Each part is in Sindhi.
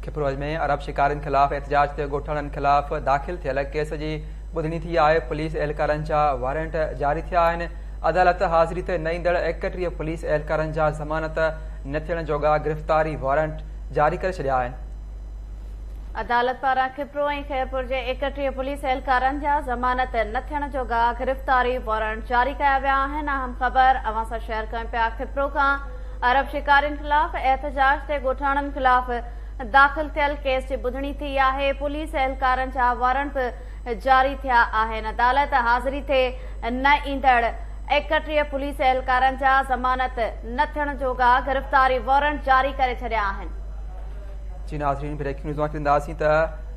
کپرو ۾ عرب شڪارين خلاف احتجاج تي ڳوٺاڻن خلاف داخل ٿيل ڪيس جي ٻڌڻي ٿي آهي، پوليس اهلڪارن جا وارنٽ جاري ٿيا آهن، عدالت حاضري تي نه ايندڙ 31 پوليس اهلڪارن جا ضمانت نه ٿيڻ جوڳا گرفتاري وارنٽ جاري ڪري ڇڏيا آهن. عدالت پاران کپرو ۽ خيرپور جي 31 پوليس اهلڪارن جا ضمانت نه ٿيڻ جوڳا گرفتاري وارنٽ جاري ڪيا ويا آهن، اهم خبر اوهان سان شيئر ڪيون پيا کپرو کان عرب شڪارين خلاف احتجاج تي ڳوٺاڻن خلاف داخل ٿيل ڪيس جي ٻڌڻي ٿي آهي، پوليس اهلڪارن جا وارنٽ به جاري ٿيا آهن، عدالت حاضري تي نه ايندڙ 31 پوليس اهلڪارن جا ضمانت نه ٿيڻ جوڳا گرفتاري وارنٽ جاري ڪري ڇڏيا آهن. جي ناظرين بريڪنگ نيوز اوهان کي ڏينداسين ته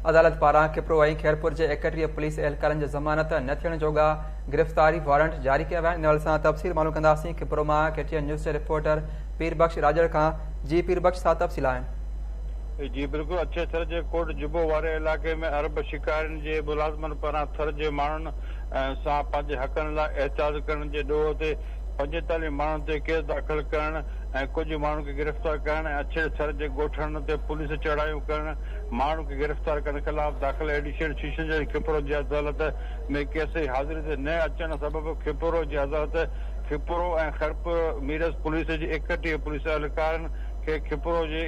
عدالت پاران کپرو ۽ خيرپور جي 31 پوليس اهلڪارن جي ضمانت نه ٿيڻ جوڳا گرفتاري وارنٽ جاري ڪيا ويا آهن ان حوالي سان تفصيل معلوم ڪنداسين کپرو مان ڪي ٽي اين نيوز جي رپورٽر پير بخش راڄڙ کان جي پير بخش ڇا تفصيل آهن. جي بلڪل اڇي ٿر جي ڪوٽ جبو واري علائقي ۾ عرب شڪارين جي ملازمن پاران ٿر جي ماڻهن سان پنهنجي حقن لاء احتجاج ڪرڻ جي ڏوهه تي 45 ماڻهن تي ڪيس داخل ڪرڻ ۽ ڪجهه ماڻهن کي گرفتار ڪرڻ ۽ اڇي ٿر جي ڳوٺاڻن تي پوليس چڙهايون ڪرڻ ماڻهن کي گرفتار ڪرڻ خلاف داخل ايڊيشنل سيشن جج کپرو جي عدالت ۾ ڪيس جي حاضري تي نه اچڻ سبب کپرو جي عدالت کپرو ۽ خيرپور ميرس پوليس جي 31 پوليس اهلڪارن کي کپرو جي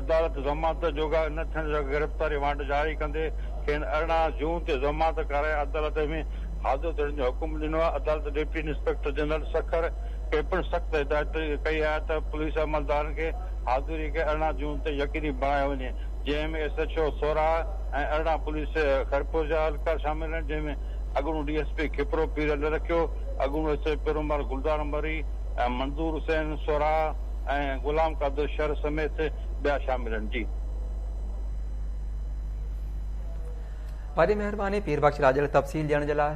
عدالت ضمانت جوڳا نه ٿيڻ جوڳا گرفتاري وارنٽ جاري ڪندي کين 18 جون تي ضمانت ڪرائي عدالت ۾ حاضر ٿيڻ جو حڪم ڏنو آهي. عدالت ڊپٽي انسپيڪٽر جنرل سکر کي پڻ سخت هدايت ڪئي آهي ته پوليس عملدارن کي حاضري کي 18 جون تي يقيني بڻايو وڃي جنهن ۾ S H O Sorah ۽ 18 police Khairpur جا اهلڪار شامل آهن جنهن ۾ اڳوڻو ڊي ايس پي کپرو پير الهرکيو، اڳوڻو ايس ايڇ پيرومار گلزار مري، منظور حسين سوراهه ۽ غلام قادر شر سميت ٻيا شامل آهن. جي. وڏي مهرباني پير بخش راڄڙ تفصيل ڏيڻ جي لاء.